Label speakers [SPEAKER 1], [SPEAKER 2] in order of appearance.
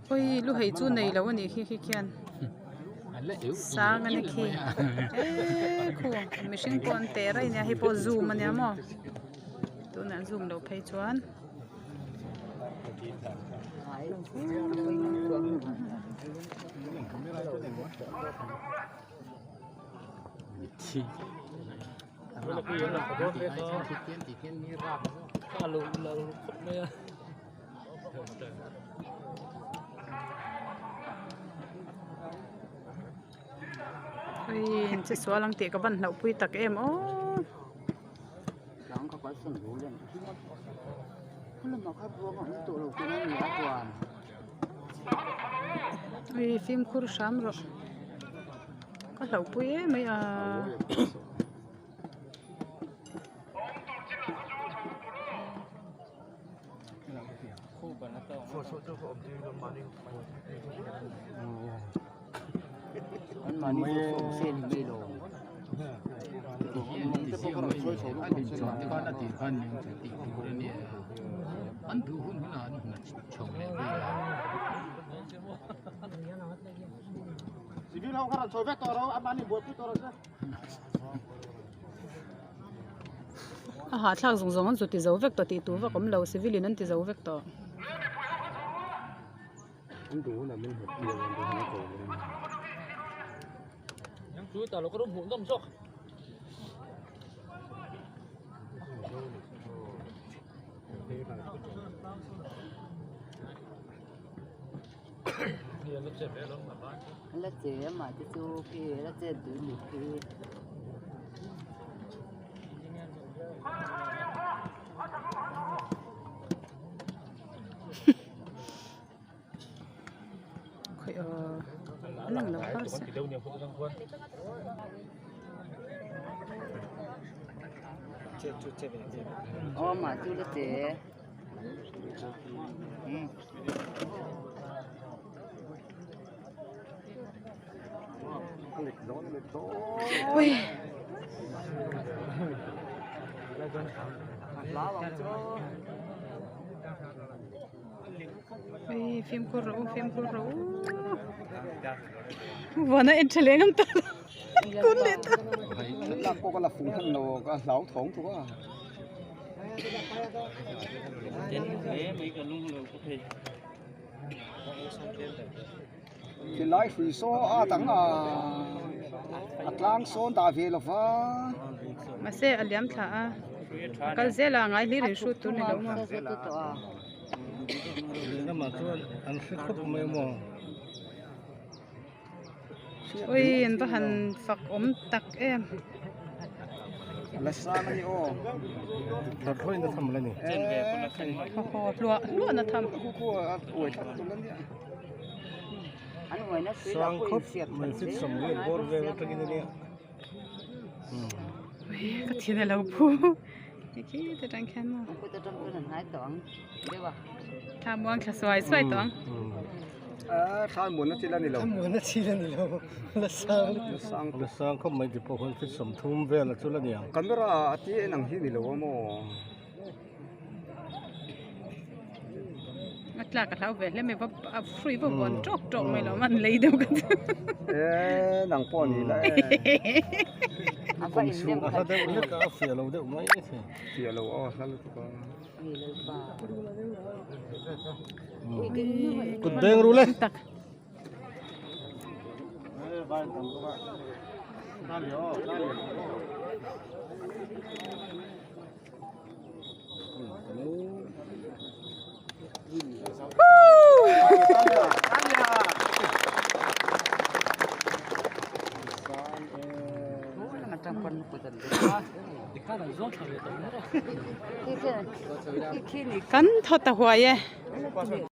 [SPEAKER 1] Ui lu hei chu nei lo a nih khi khi khian sang a ni khi eee khu mihring pawh an teh raih a nia hei pawh zoom a nia maw tunah zoom loh phei chuan. Ui che sual ang tih ka van hlauh pui tak em aw. Ui fimkhur hram rawh ka hlauh pui em mai a. A hahthlak zawng zawng an zu ti zo vek tawh tih tur vak awm lo civil in an ti zo vek tawh. Ui fimkhur rawh u fimkhur rawh u vana en tha leh ngam ta lo kun leh ta.
[SPEAKER 2] Tilai hrui saw a dang a a tlang sawn dah ve lo va.
[SPEAKER 1] Mahse a liam thla a a kal zel a ngai hlir in hrut tur ni lo maw. Ui an va han fak awm tak em.
[SPEAKER 2] La sang a ni aw.
[SPEAKER 1] Haw haw hluah hluah na tham. Ui ka thin a lo phu khi te tang khian maw. Thla muang thla suai suai tawh ang.
[SPEAKER 2] A thla muan na thil a ni lo.
[SPEAKER 3] Thla muan na thil a ni lo. La sang la sang la sang khawp mai ti pawh khawn fit 30 vel a chu la ni ang.
[SPEAKER 2] Camera a ti en ang hi ni lo a maw.
[SPEAKER 1] A tlak a hlau ve hle mai va a hrui va vuan tawk tawk mai lo man lei deuh ka chu.
[SPEAKER 2] E nang pawh ni la e.
[SPEAKER 3] A hla deuh hlek a a fiah lo deuh mai thei.
[SPEAKER 2] Fiah lo aw hla lutuk a.
[SPEAKER 3] Kut beng ru le.
[SPEAKER 1] Kan thaw ta huai e.